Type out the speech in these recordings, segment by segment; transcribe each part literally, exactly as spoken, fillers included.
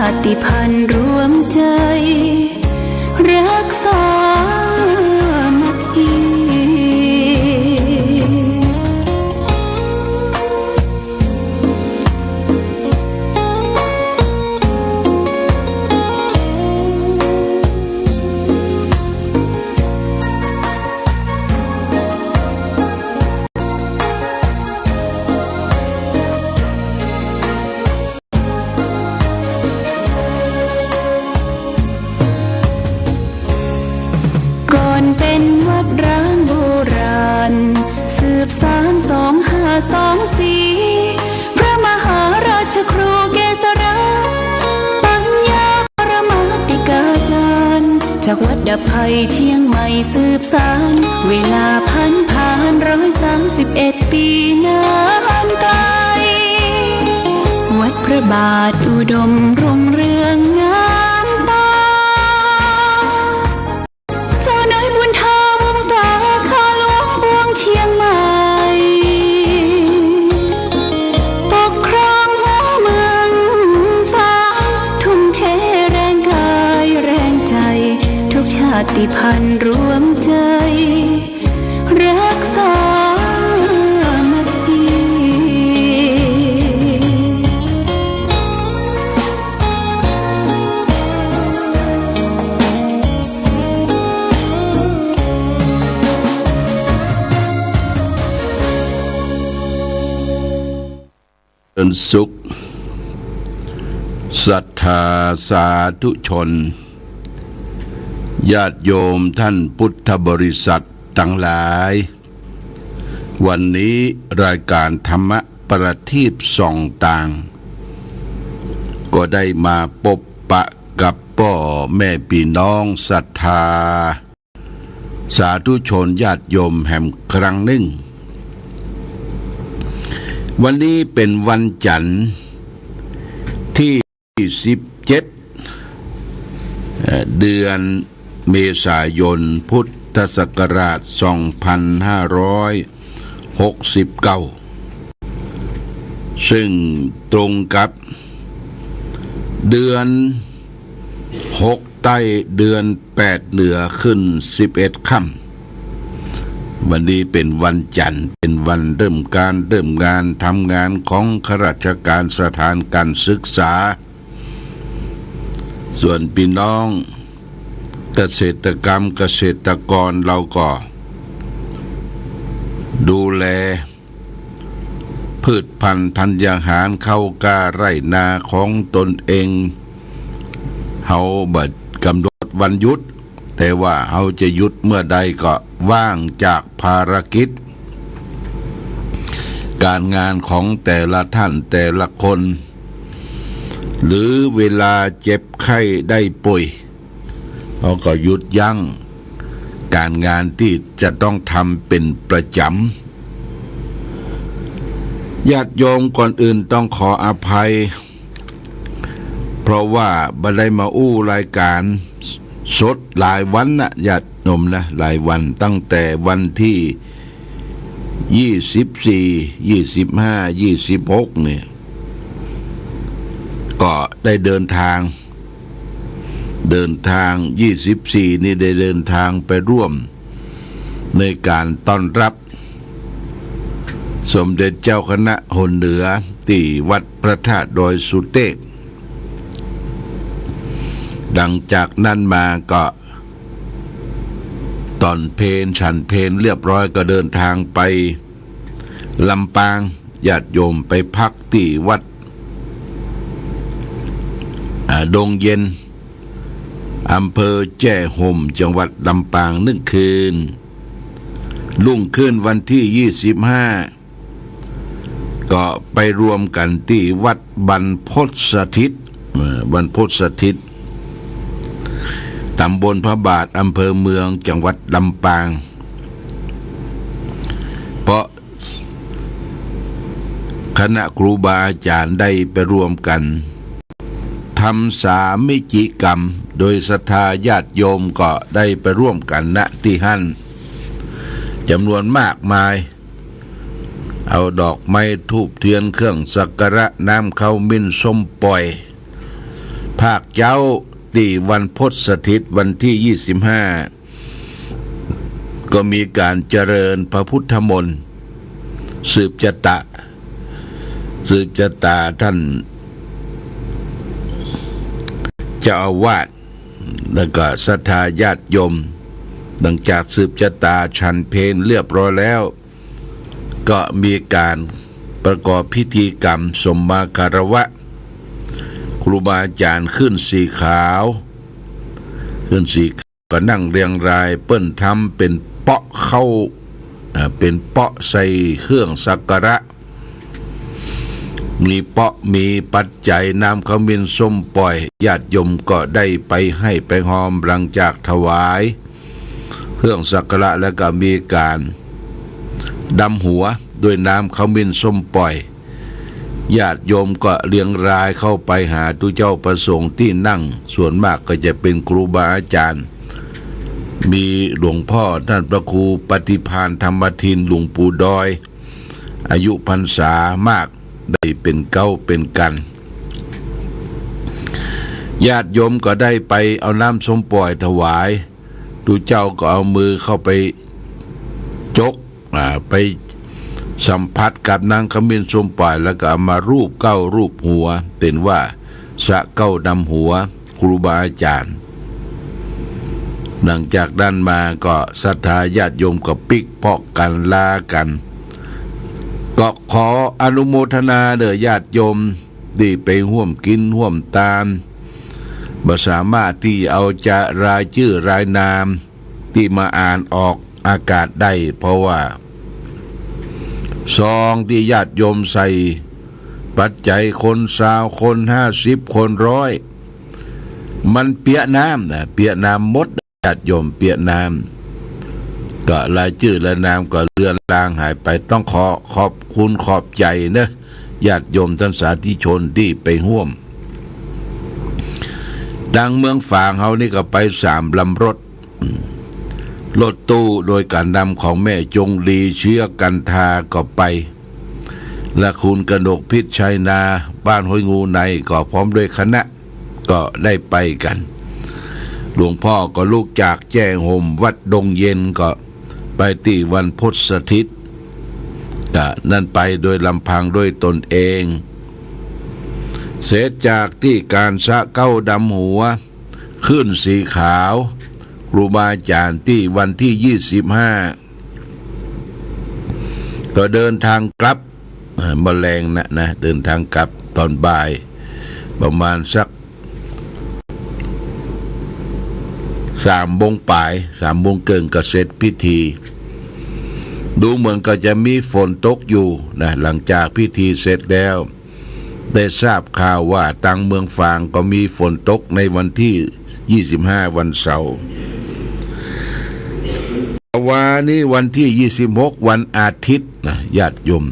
าติพันธ์รวมใจ๋ รักสามัคคี ก่อนเป๋นวัดร้างโบราณ สืบสานสองห้าสองสี่ พระมหาราชครูเกษรา ปัญญาปรมาติกาจารย์ จากวัดดับภัยเชียงใหม่สืบสาน เวลาผันผานร้อยสามสิบเอ็ดปี๋นานไก๋ วัดพระบาทอุดมรุ่งเรืองงามต๋า เจ้าน้อยบุญธรรมวงศาคาหลวงปวงเชียงใหม่ ปกครองหัวเมืองฟ้า ทุ่มเทแรงกายแรงใจ๋ ทุกชาติพันธุ์รวมใจ๋ รักสามัคคี เจริญสุข ศรัทธาสาธุชน ญาติโยมท่านพุทธบริษัทตังหลาย วันนี้รายก๋านธรรมะประทีปส่องตาง ก็ได้มาปบปะกับป้อแม่ปี้น้องศรัทธา สาธุชนญาติโยมแหมครั้งนึ่ง วันนี้เป๋นวันจั๋นทร์ตี้สิบเจ็ด เอ่อ เดือนเมษายน พุทธศักราชสองพันห้าร้อยหกสิบเก้า ซึ่งตรงกับเดือนหกใต้ เดือนแปดเหนือขึ้นสิบเอ็ดค่ำ วันนี้เป๋นวันจั๋นทร์ เป๋นวันเริ่มก๋านเริ่มงานทำงานของข้าราชก๋านสถานก๋านศึกษา ส่วนปี้น้องเกษตรกรรมเกษตรกรเฮาก็ดูแล พืชพันธุ์ธัญญาหารเข้ากล้าไร่นาของตนเอง เฮาบ่กำหนดวันหยุด แต่ว่าเฮาจะหยุดเมื่อใดก็ว่างจากภารกิจ ก๋านงานของแต่ละท่านแต่ละคน หรือเวลาเจ็บไข้ได้ป่วย เฮาก็หยุดยั้งก๋านงานตี้จะต้องทำเป๋นประจ๋ำ ญาติโยมก่อนอื่นต้องขออภัย เพราะว่าบ่ได้มาอู้รายก๋านสดหลายวันนะ ญาติโยมนะ หลายวัน ตั้งแต่วันตี้ยี่สิบสี่ ยี่สิบห้า ยี่สิบหก เนี่ย ก็ได้เดินทาง เดินทาง ยี่สิบสี่ นี่ได้เดินทางไปร่วมในก๋านต้อนรับสมเด็จเจ้าคณะหนเหนือตี้วัดพระธาตุดอยสุเทพ หลังจากนั้นมาก็ตอนเพล ฉันเพลเรียบร้อยก็เดินทางไป ลำปาง ญาติโยมไปพักตี้วัด อ่า ดงเย็น อำเภอแจ้ห่ม จังหวัดลำปางนึ่งคืน รุ่งขึ้นวันตี้ยี่สิบห้า ก็ไปรวมกั๋นตี้วัดบรรพตสถิต เอ่อ บรรพตสถิต ตำบลพระบาท อำเภอเมือง จังหวัดลำปาง เพราะคณะครูบาอาจ๋ารย์ได้ไปร่วมกั๋นทำสามิจิกรรม โดยศรัทธาญาติโยมก็ได้ไปร่วมกั๋น ณ ตี้หั้น จ๋ำนวนมากมาย เอาดอกไม้ธูปเตียนเครื่องสักการะ น้ำข้าวหมิ่นส้มป่อย ภาคเจ๊าตี้วันพฤหัสถิตวันตี้ยี่สิบห้า ก็มีก๋านเจริญพระพุทธมนต์ สืบจะตะ สืบจะตาต้านเจ้าอาวาส แล้วก็ศรัทธาญาติโยม หลังจากสืบจะตาฉันเพลเรียบร้อยแล้ว ก็มีก๋านประกอบพิธีกรรมสมมาคารวะ ครูบาอาจ๋ารย์ขึ้นสีขาว ขึ้นสีขาวก็นั่งเรียงราย เปิ้นทำเป๋นเป๊าะเข้า อ่า เป๋นเป๊าะใส่เครื่องสักการะ มีเป๊าะ มีปัจจัย น้ำขมิ้นส้มป่อย ญาติโยมก็ได้ไปไห้ไปฮอม หลังจากถวายเครื่องสักการะแล้วก็มีก๋านดำหัวด้วยน้ำขมิ้นส้มป่อย ญาติโยมก็เรียงรายเข้าไปหาตุ๊เจ้าพระสงฆ์ตี้นั่ง ส่วนมากก็จะเป๋นครูบาอาจ๋ารย์ มีหลวงพ่อต้านพระครูปฏิภาณธรรมทิน หลวงปู่ดอย อายุพรรษามาก ได้เป๋นเก๊าเป๋นกั๋น ญาติโยมก็ได้ไปเอาน้ำส้มป่อยถวาย ตุ๊เจ้าก็เอามือเข้าไปจก อ่า ไปสัมผัสกับน้ำขมิ้นส้มป่อย แล้วก็เอามาลูบเก๊าลูบหัว เป๋นว่าสระเก๊าดำหัวครูบาอาจ๋ารย์ หลังจากนั้นมาก็ศรัทธาญาติโยมก็ปิ๊กป๊อกกั๋นลากั๋น ก็ขออนุโมทนาเด้อญาติโยมตี้ไปฮ่วมกิ๋นฮ่วมตาน บ่สามารถตี้เอาจะรายจื้อรายนาม ตี้มาอ่านออกอากาศได้ เพราะว่าซองตี้ญาติโยมใส่ปัจจัยคนซาว คนห้าสิบ คนร้อย มันเปียะน้ำนะ เปียะน้ำหมด ญาติโยมเปียะน้ำ ก็รายจื้อรายนามก็เลือนลางหายไป ต้องขอขอบคุณขอบใจ๋เนาะ ญาติโยมต้านสาธุชนตี้ไปฮ่วม ตางเมืองฝางเฮานี่ก็ไปสามลำรถ รถตู้โดยก๋านนำของแม่จงลี เชื้อกันทาก็ไป และคุณกนกพิชชัยนา บ้านห้วยงูในก็พร้อมด้วยคณะก็ได้ไปกั๋น หลวงพ่อก็ลุกจากแจ้ห่มวัดดงเย็นก็ไปตี้วันพฤหัสถิต ก็นั่นไปโดยลำพังด้วยตนเอง เสร็จจากตี้ก๋านสระเก๊าดำหัว ขึ้นสีขาว ครูบาอาจ๋ารย์ตี้วันตี้ยี่สิบห้า ก็เดินทางกลับ อ่า บ่าแลงนะ นะ เดินทางกลับตอนบ่าย ประมาณสักสามโมงป๋าย สามโมงเกิ่งก็เสร็จพิธี ดูเหมือนก็จะมีฝนตกอยู่นะ หลังจากพิธีเสร็จแล้ว ได้ทราบข่าวว่าตางเมืองฝางก็มีฝนตกในวันตี้ยี่สิบห้า วันเสาร์ วานี้วันตี้ยี่สิบหก วันอาทิตย์นะญาติโยม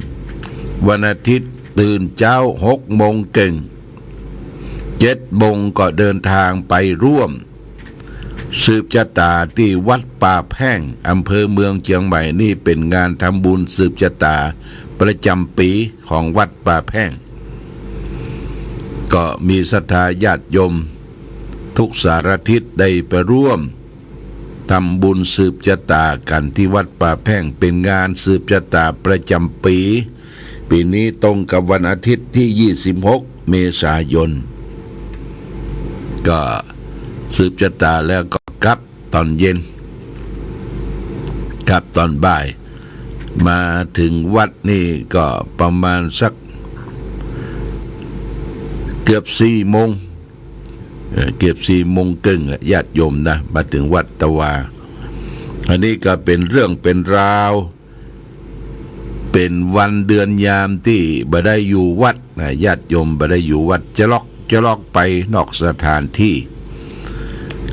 วันอาทิตย์ตื่นเจ๊าหกโมงเกิ่ง เจ็ดโมงก็เดินทางไปร่วม สืบจะตาตี้วัดป่าแพ่ง อำเภอเมืองเจียงใหม่ นี่เป๋นงานทำบุญสืบจะตาประจำปี๋ของวัดป่าแพ่ง ก็มีศรัทธาญาติโยมทุกสารทิศได้ไปร่วมทำบุญสืบจะตากั๋นตี้วัดป่าแพ่ง เป๋นงานสืบจะตาประจำปี๋ ปี๋นี้ตรงกับวันอาทิตย์ตี้ยี่สิบหก เมษายน ก็สืบจะตาแล้วก็กลับตอนเย็น กลับตอนบ่าย มาเถิงวัดนี่ก็ประมาณสักเกือบสี่โมง เอ่อ เกือบสี่โมงเกิ่งอะ ญาติโยมนะ มาเถิงวัดตะวา อันนี้ก็เป๋นเรื่องเป๋นราว เป๋นวันเดือนยามตี้บ่ได้อยู่วัดนะ ญาติโยมบ่ได้อยู่วัด จะลอก จะลอกไปนอกสถานตี้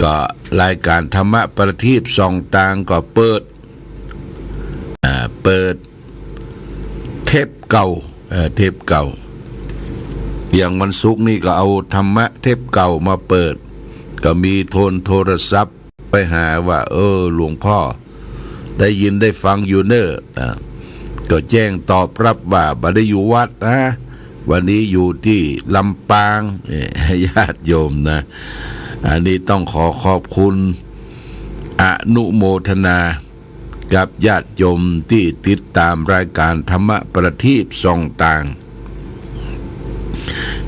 ก็รายก๋านธรรมะประทีปส่องตางก็เปิด อ่า เปิดเทปเก่า เอ่อ เทปเก่า อย่างวันศุกร์นี่ก็เอาธรรมะเทปเก่ามาเปิด ก็มีโทนโทรศัพท์ไปหาว่า เออ หลวงพ่อ ได้ยินได้ฟังอยู่เน่อ อ่า ก็แจ้งตอบรับว่าบ่ได้อยู่วัดนะ วันนี้อยู่ตี้ลำปาง เนี่ย ญาติโยมนะ อันนี้ต้องขอขอบคุณ อนุโมทนากับญาติโยมตี้ติดต๋ามรายก๋านธรรมะประทีปส่องตาง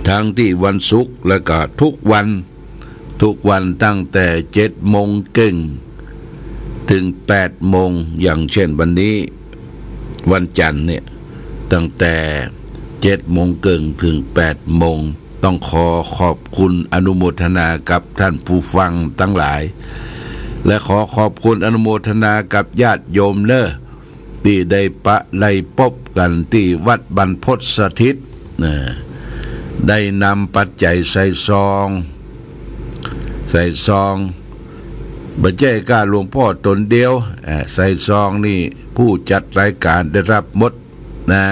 ตึงตี้วันศุกร์แล้วก็ทุกวัน ทุกวันตั้งแต่เจ็ดโมงเกิ่งเถิงแปดโมง อย่างเช่นวันนี้วันจันทร์เนี่ย ตั้งแต่เจ็ดโมงเกิ่งเถิงแปดโมง ต้องขอขอบคุณอนุโมทนากับท่านผู้ฟังตังหลาย และขอขอบคุณอนุโมทนากับญาติโยมเน้อ ตี้ได้ปะได้ปบกั๋นตี้วัดบรรพตสถิต นะ ได้นำปัจจัยใส่ซอง ใส่ซอง บ่ใจ้ก้าหลวงป้อต๋นเดียว อ่า ใส่ซองนี่ผู้จัดรายก๋านได้ฮับหมด นะ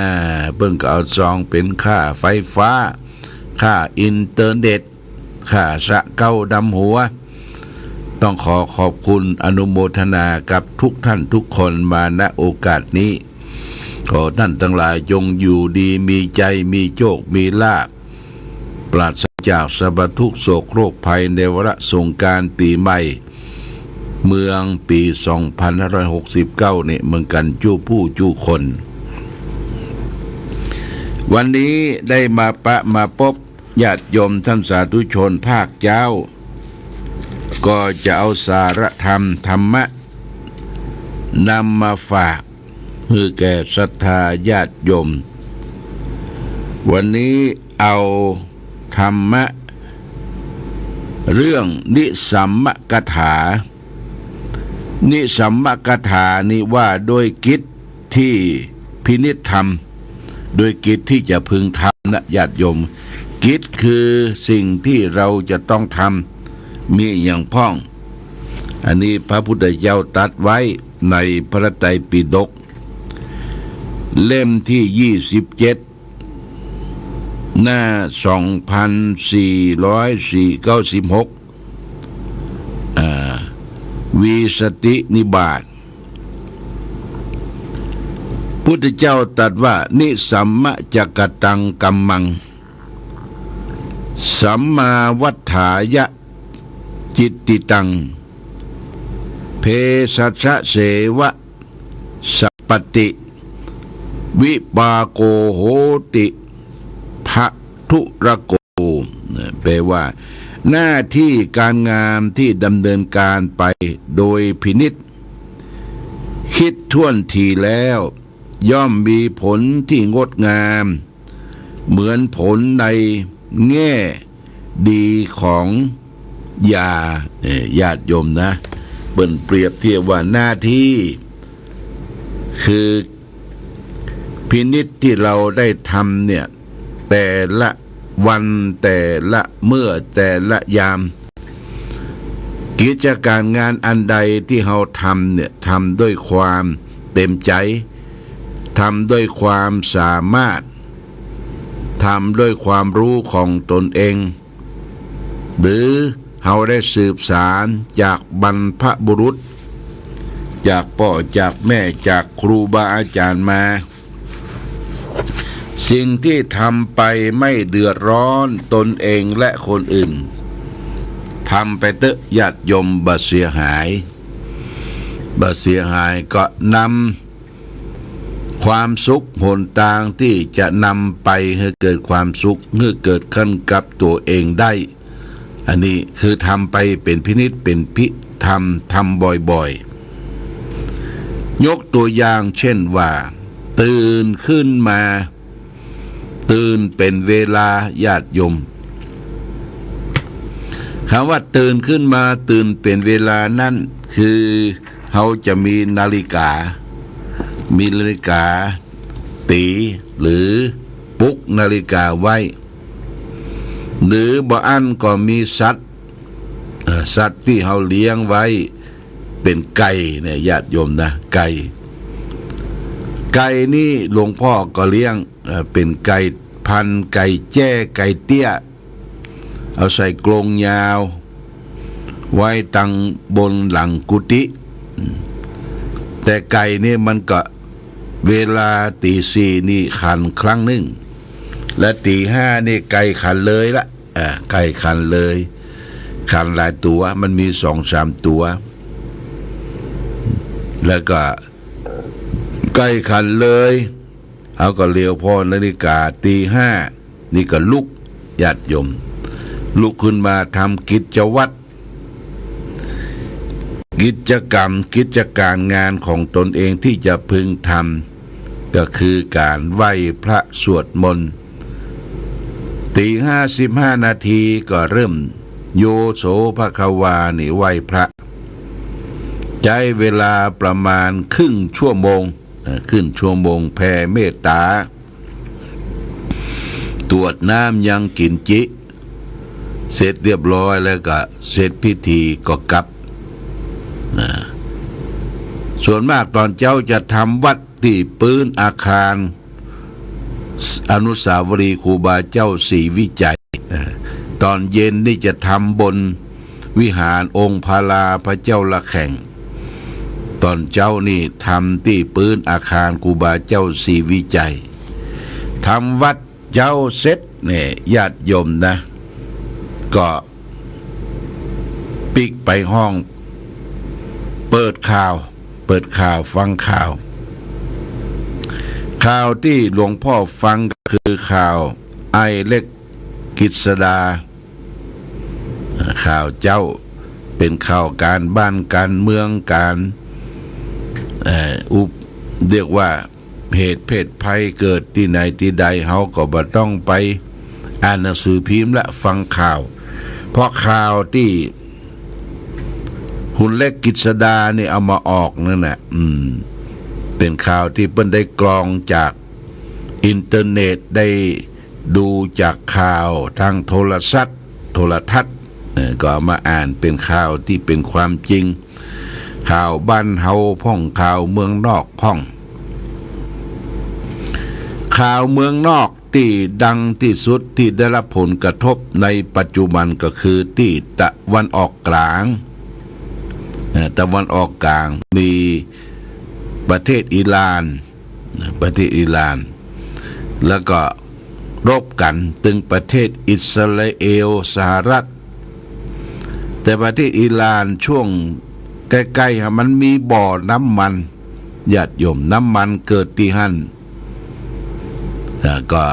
เปิ้นก็เอาซองเป๋นค่าไฟฟ้า ค่าอินเทอร์เน็ต ค่าสระเก๊าดำหัว ต้องขอขอบคุณอนุโมทนากับทุกท่านทุกคนมา ณ โอกาสนี้ ขอท่านตังหลายจงอยู่ดีมีชัย มีโชค มีลาภ ปราศจากสรรพทุกข์โศกโรคภัยในวาระสงกรานต์ปี๋ใหม่เมืองปี๋สองพันห้าร้อยหกสิบเก้านี่เหมือนกั๋นกู้ผู้กู้คน วันนี้ได้มาปะมาปบ ญาติโยมท่านสาธุชนภาคเจ๊า ก็จะเอาสาระธรรม ธรรมะ นำมาฝากหื้อแก่ศรัทธาญาติโยม วันนี้เอาธรรมะ เรื่องนิสัมมกถา นิสัมมกถานี่ว่าด้วยกิจตี้พินิจทำ ด้วยกิจตี้จะพึงทำนะญาติโยม กิจคือสิ่งตี้เราจะต้องทำ มีอะหยังพ่อง อันนี้พระพุทธเจ้าตรัสไว้ในพระไตรปิฎก เล่มตี้ยี่สิบเจ็ด หน้าสองพันสี่ร้อยสี่ เก้าสิบหก อ่า วีสตินิบาต พุทธเจ้าตรัสว่า นิสัมมะจะกตังกัมมัง สัมมาวัฏฐายะจิตติตัง เพสัชชะเสวะสะปะติ วิปาโกโหติ พะทุระโก นะ แปลว่า หน้าที่การงานที่ดำเนินการไปโดยพินิจ คิดถ้วนทีแล้ว ย่อมมีผลที่งดงาม เหมือนผลในแง่ดีของยา เอ่อ ญาติโยมนะ เปิ้นเปรียบเทียบว่าหน้าที่ คือพินิจที่เราได้ทำเนี่ย แต่ละวันแต่ละเมื่อแต่ละยาม กิจการงานอันใดที่เราทำเนี่ย ทำด้วยความเต็มใจ๋ ทำด้วยความสามารถ ทำด้วยความฮู้ของตนเอง หรือเราได้สืบสานจากบรรพบุรุษ จากป้อจากแม่ จากครูบาอาจ๋ารย์มา สิ่งที่ทำไปไม่เดือดร้อนตนเองและคนอื่น ทำไปเต๊อะญาติโยม บ่เสียหาย บ่เสียหาย ก็นำ ความสุข หนตางที่จะนำไปหื้อเกิดความสุข หื้อเกิดขึ้นกับตั๋วเองได้ อันนี้คือทำไปเป๋นพินิจ เป๋นพิธรรม ทำบ่อยๆ ยกตั๋วอย่างเช่นว่า ตื่นขึ้นมา ตื่นเป๋นเวลา ญาติโยม กำว่าตื่นขึ้นมา ตื่นเป๋นเวลานั้น คือเราจะมีนาฬิกา มีนาฬิกาตี๋ หรือปลุกนาฬิกาไว้ หรือบ่อั้นก็มีสัตว์ เอ่อ สัตว์ตี้เราเลี้ยงไว้ เป๋นไก่เนี่ย ญาติโยมนะ ไก่ ไก่นี่หลวงป้อก็เลี้ยง เอ่อ เป๋นไก่พันธุ์ ไก่แจ้ ไก่เตี้ย เอาใส่กรงยาว ไว้ตังบนหลังกุฏิ แต่ไก่นี่มันก็ เวลาตี๋สี่นี่ขันครั้งนึ่ง และตี๋ห้านี่ไก่ขันเลยละ อ่า ไก่ขันเลย ขันหลายตั๋ว มันมีสองสามตั๋ว แล้วก็ไก่ขันเลย เฮาก็เหลียวผ่อนาฬิกา ตี๋ห้า นี่ก็ลุก ญาติโยม ลุกขึ้นมาทำกิจวัตร กิจกรรม กิจก๋านงานของตนเองตี้จะพึงทำ ก็คือก๋านไหว้พระสวดมนต์ ตี๋ห้าสิบห้านาทีก็เริ่ม โยโสภควา นี่ไหว้พระ ใจ๊เวลาประมาณครึ่งชั่วโมง เอ่อ ครึ่งชั่วโมง แผ่เมตต๋า ตวดน้ำยังกิ๋นจิ เสร็จเรียบร้อยแล้วก็เสร็จพิธีก็กลับ นะ ส่วนมากต๋อนเจ๊าจะทำวัตรตี้ปื๊นอาคาร อนุสาวรีย์ครูบาเจ้าศรีวิชัย เอ่อ ต๋อนเย็นนี่จะทำบนวิหารองค์พระลาพระเจ้าระแข่ง ต๋อนเจ๊านี่ทำตี้ปื๊นอาคารครูบาเจ้าศรีวิชัย ทำวัตรเจ๊าเสร็จเนี่ย ญาติโยมนะ ก็ปิ๊กไปห้อง เปิดข่าว เปิดข่าว ฟังข่าว ข่าวตี้หลวงพ่อฟังก็คือข่าวไอ้เล็กกฤษดา ข่าวเจ๊า เป๋นข่าวก๋านบ้านก๋านเมือง ก๋าน เอ่อ อุป- เรียกว่าเหตุเพศภัยเกิดตี้ไหนตี้ใด เฮาก็บ่ต้องไปอ่านหนังสือพิมพ์ละ ฟังข่าว เพราะข่าวตี้คุณเล็กกฤษดานี่เอามาออกนั่นน่ะ อืม เป๋นข่าวตี้เปิ้นได้กรองจากอินเทอร์เน็ต ได้ดูจากข่าวตางโทรศัพท์ โทรทัศน์ เอ่อ ก็เอามาอ่าน เป๋นข่าวตี้เป๋นความจริง ข่าวบ้านเฮาพ่อง ข่าวเมืองนอกพ่อง ข่าวเมืองนอกตี้ดังตี้สุดตี้ได้รับผลกระทบในปัจจุบันก็คือตี้ตะวันออกก๋าง เอ่อ ตะวันออกก๋าง มีประเทศอิหร่าน ประเทศอิหร่าน แล้วก็รบกั๋นตึงประเทศอิสราเอล สหรัฐ แต่ประเทศอิหร่านช่วงใก้ๆ อะ มันมีบ่อน้ำมัน ญาติโยม น้ำมันเกิดตี้หั้น แล้วก็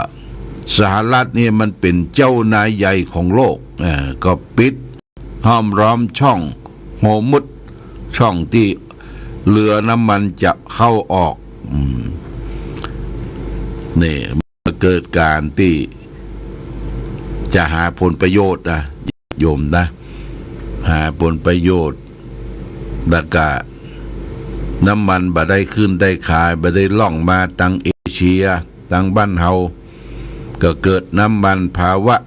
สหรัฐนี่มันเป๋นเจ้านายใหญ่ของโลก อ่า ก็ปิด ห้อมล้อมช่องฮอร์มุซ ช่องตี้เรือน้ำมันจะเข้าออก อืม นี่ เกิดก๋านตี้จะหาผลประโยชน์นะ โยมนะ หาผลประโยชน์ แล้วก็น้ำมันบ่ได้ขึ้นได้ขาย บ่ได้ล่องมาตางเอเชีย ตางบ้านเฮา ก็เกิดน้ำมันภาวะ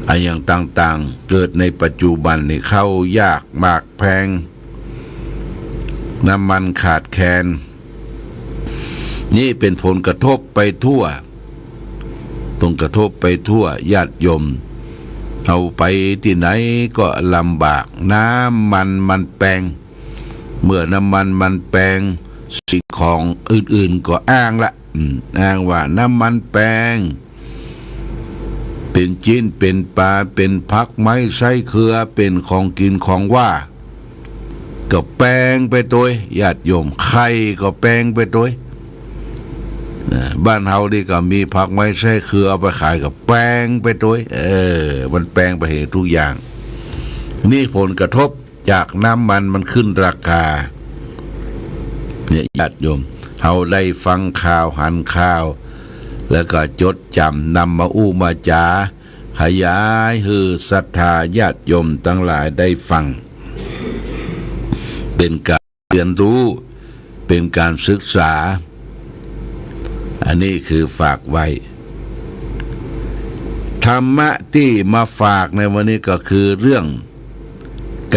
อะหยังต่างๆ เกิดในปัจจุบันนี่ ข้าวยากหมากแพง น้ำมันขาดแคลน นี่เป๋นผลกระทบไปทั่ว ผลกระทบไปทั่ว ญาติโยม เอาไปตี้ไหนก็ลำบาก น้ำมันมันแปง เมื่อน้ำมันมันแปง สิ่งของอื่นๆ ก็อ้างละ อืม อ้างว่าน้ำมันแปง เป๋นจิ๊นเป๋นป๋า เป๋นผักไม้ไส้เครือ เป๋นของกิ๋นของหว่าน ก็แปงไปตวย ญาติโยม ไข่ก็แปงไปตวย นะ บ้านเฮานี่ก็มีผักไม้ไส้เครือ เอาไปขายก็แปงไปตวย เออ มันแปงไปเหียทุกอย่าง นี่ผลกระทบจากน้ำมันมันขึ้นราคา เนี่ย ญาติโยม เฮาได้ฟังข่าว หันข่าว แล้วก็จดจ๋ำ นำมาอู้มาจ๋า ขยายหื้อศรัทธาญาติโยมตังหลายได้ฟัง เป๋นก๋านเฮียนฮู้ เป๋นก๋านศึกษา อันนี้คือฝากไว้ ธรรมะตี้มาฝากในวันนี้ก็คือเรื่อง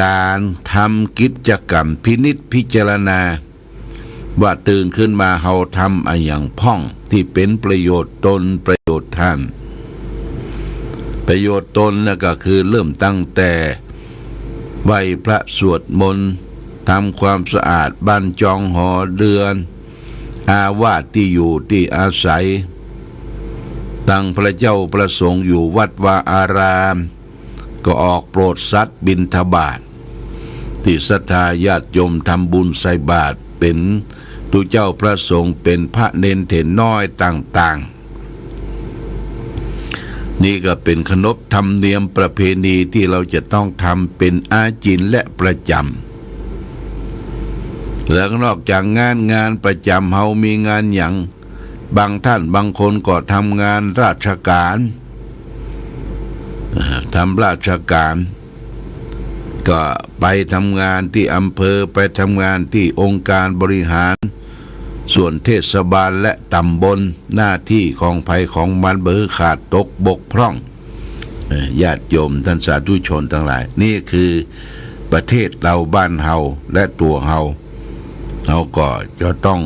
ก๋านทำกิจกรรมพินิจพิจารณา ว่าตื่นขึ้นมาเฮาทำอะหยังพ่องตี้เป๋นประโยชน์ตนประโยชน์ต้าน ประโยชน์ตนน่ะก็คือเริ่มตั้งแต่ไหว้พระสวดมนต์ ทำความสะอาดบ้านจองหอเฮือน อาวาสตี้อยู่ตี้อาศัย ตังพระเจ้าพระสงฆ์อยู่วัดวาอาราม ก็ออกโปรดสัตว์บิณฑบาต ตี้ศรัทธาญาติโยมทำบุญใส่บาตร เป๋นตุ๊เจ้าพระสงฆ์ เป๋นพระเณรเถรน้อยต่างๆ นี่ก็เป๋นขนบธรรมเนียมประเพณีตี้เฮาจะต้องทำเป๋นอาจิณและประจ๋ำ แล้วนอกจากงาน งานประจ๋ำเฮามีงานหยัง บางท่านบางคนก็ทำงานราชก๋าน อ่า ทำราชก๋าน ก็ไปทำงานตี้อำเภอ ไปทำงานตี้องค์การบริหารส่วนเทศบาลและตำบล หน้าตี้ของใผของมัน บ่หื้อขาดตกบกพร่อง เอ่อ ญาติโยมท่านสาธุชนตังหลาย นี่คือประเทศเฮาบ้านเฮาและตั๋วเฮา เฮาก็จะต้อง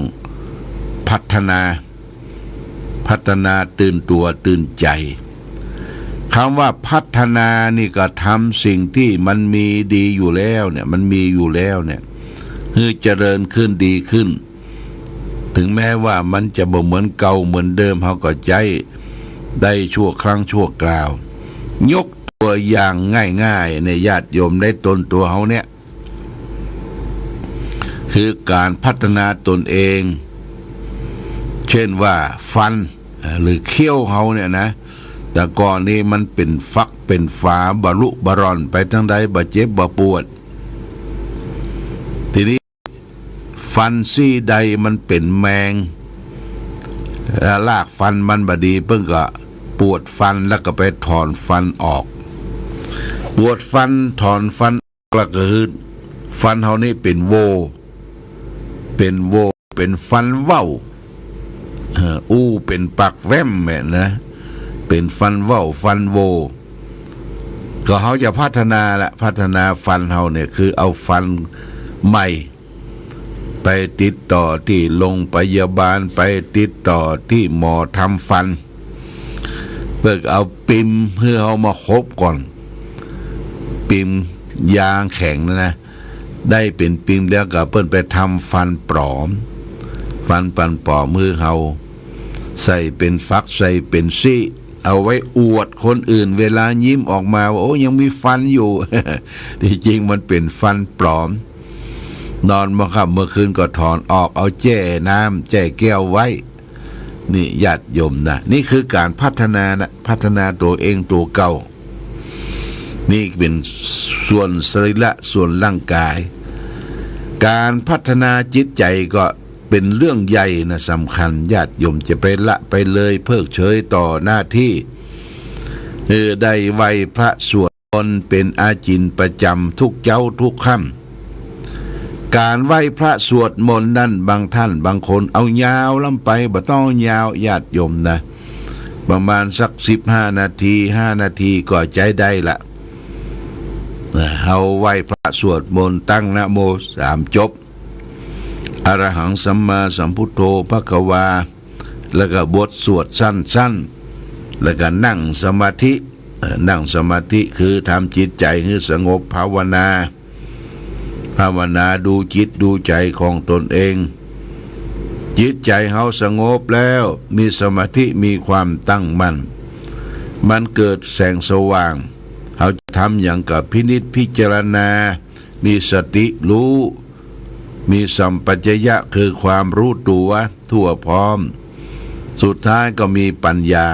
พัฒนา พัฒนาตื่นตั๋วตื่นใจ๋ กำว่าพัฒนานี่ก็ทำสิ่งตี้มันมีดีอยู่แล้วเนี่ย มันมีอยู่แล้วเนี่ย หื้อเจริญขึ้นดีขึ้น เถิงแม้ว่ามันจะบ่เหมือนเก่าเหมือนเดิม เฮาก็ใจ๊ได้ชั่วครั้งชั่วคราว ยกตั๋วอย่างง่ายๆ เนี่ย ญาติโยม ในตนตั๋วเฮาเนี่ย คือก๋านพัฒนาตนเอง เช่นว่าฟัน เอ่อ หรือเขี้ยวเฮาเนี่ยนะ แต่ก่อนนี้มันเป๋นฝักเป๋นฝา บ่ะรุบ่ะร่อน ไปตางใดบ่เจ็บบ่ปวด ทีนี้ฟันซี่ใดมันเป๋นแมง แล้วรากฟันมันบ่ดี เปิ้นก็ปวดฟันแล้วก็ไปถอนฟันออก ปวดฟันถอนฟัน แล้วก็คือฟันเฮานี่เป๋นโหว่ เป๋นโหว่ เป๋นฟันเว้า เอ่อ อู้เป๋นปากแว่มแหมนะ เป๋นฟันเว้า ฟันโหว่ ก็เฮาจะพัฒนาละ พัฒนาฟันเฮาเนี่ย คือเอาฟันใหม่ ไปติดต่อตี้โรงพยาบาล ไปติดต่อตี้หมอทำฟัน เปิ้นเอาปิมหื้อเฮามาครบก่อน ปิมยางแข็งนะนะ ได้เป๋นปิมแล้วก็เปิ้นไปทำฟันปลอม ฟันปันปลอมหื้อเฮา ใส่เป๋นฝัก ใส่เป๋นซี่ เอาไว้อวดคนอื่น เวลายิ้มออกมาว่า โอ้ ยังมีฟันอยู่ ตี้จริงมันเป๋นฟันปลอม นอนเมื่อค่ำเมื่อคืนก็ถอนออก เอาแจ้น้ำ แจ้แก้วไว้ นี่ญาติโยมนะ นี่คือก๋านพัฒนานะ พัฒนาตั๋วเองตั๋วเก่า นี่เป๋นส่วนสรีระ ส่วนร่างกาย ก๋านพัฒนาจิตใจ๋ก็เป๋นเรื่องใหญ่นะ สำคัญ ญาติโยมจะไปละไปเลยเพิกเฉยต่อหน้าตี้ เออ ได้ไหว้พระสวด มนต์เป๋นอาจิณประจ๋ำทุกเจ๊าทุกค่ำ ก๋านไหว้พระสวดมนต์นั้น บางท่านบางคนเอายาวล้ำไป บ่ต้องเอายาว ญาติโยมนะ ประมาณสักสิบห้านาที ห้านาทีก็ใจ๊ได้ละ เฮาไหว้พระสวดมนต์ตั้งนะโมสามจบ อะระหังสัมมาสัมพุทโธภะคะวา แล้วก็บทสวดสั้นๆ แล้วก็นั่งสมาธิ เอ่อ นั่งสมาธิคือทำจิตใจ๋หื้อสงบ ภาวนา ภาวนาดูจิตดูใจ๋ของตนเอง จิตใจ๋เฮาสงบแล้ว มีสมาธิ มีความตั้งมั่น มันเกิดแสงสว่าง เฮาจะทำหยังก็พินิจพิจารณา มีสติฮู้ มีสัมปชัญญะคือความฮู้ตั๋วทั่วพร้อม สุดท้ายก็มีปัญญา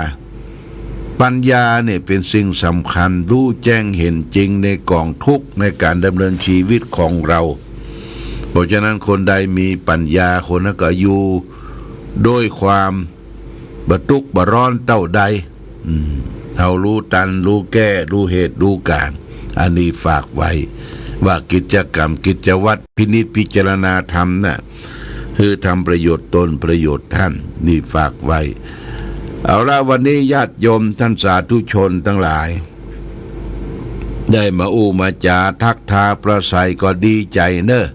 ปัญญาเนี่ยเป๋นสิ่งสำคัญ ฮู้แจ้งเห็นจริงในก๋องทุกข์ในก๋านดำเนินชีวิตของเฮา เพราะฉะนั้นคนใดมีปัญญาคนนั้นก็อยู่ด้วยความบ่ตุ๊กข์บ่ฮ้อนเต้าใด อืม เฮาฮู้ตัน ฮู้แก้ ฮู้เหตุ ฮู้ก๋าน อันนี้ฝากไว้ ว่ากิจกรรมกิจวัตรพินิจพิจารณาธรรมน่ะ คือทำประโยชน์ตนประโยชน์ท่าน นี่ฝากไว้ เอาละ วันนี้ญาติโยมท่านสาธุชนตังหลาย ได้มาอู้มาจ๋าทักทายปราศรัยก็ดีใจ๋เน่อ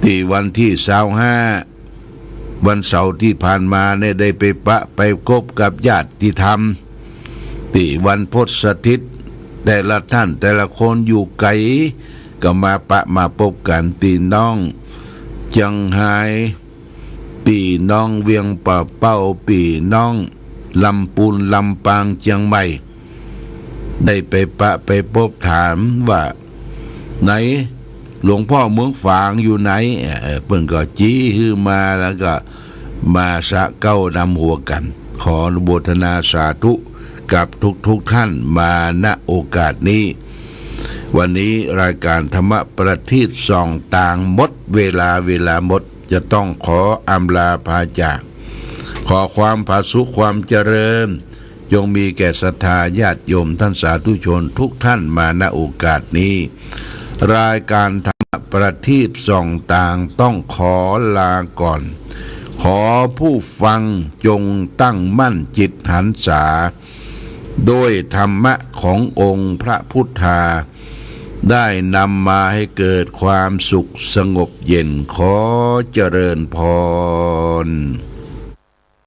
ตี้วันตี้ซาวห้า วันเสาร์ตี้ผ่านมาเนี่ยได้ไปปะไปกบกับญาติธรรม ตี้วัดโพธิ์สถิต แต่ละท่านแต่ละคนอยู่ไก๋ ก็มาปะมาปบกั๋น ปี้น้องเจียงฮาย ปี้น้องเวียงป่าเป้า ปี้น้อง ลำปูน ลำปาง เจียงใหม่ ได้ไปปะไปปบถามว่า ไหนหลวงพ่อเมืองฝางอยู่ไหน เออ เปิ้นก็จี๊หื้อมา แล้วก็มาสะเก้านำหัวกั๋น ขออนุโมทนาสาธุกับทุกๆ ท่านมา ณ โอกาสนี้ วันนี้รายการธรรมประทีปส่องตางหมดเวลา เวลาหมด จะต้องขออำลาพาจาก ขอความผาสุกความเจริญ จงมีแก่ศรัทธาญาติโยมท่านสาธุชนทุกท่านมา ณ โอกาสนี้ รายการธรรมประทีปส่องตางต้องขอลาก่อน ขอผู้ฟังจงตั้งมั่นจิตหันษา ด้วยธรรมะขององค์พระพุทธา ได้นำมาให้เกิดความสุขสงบเย็น ขอเจริญพร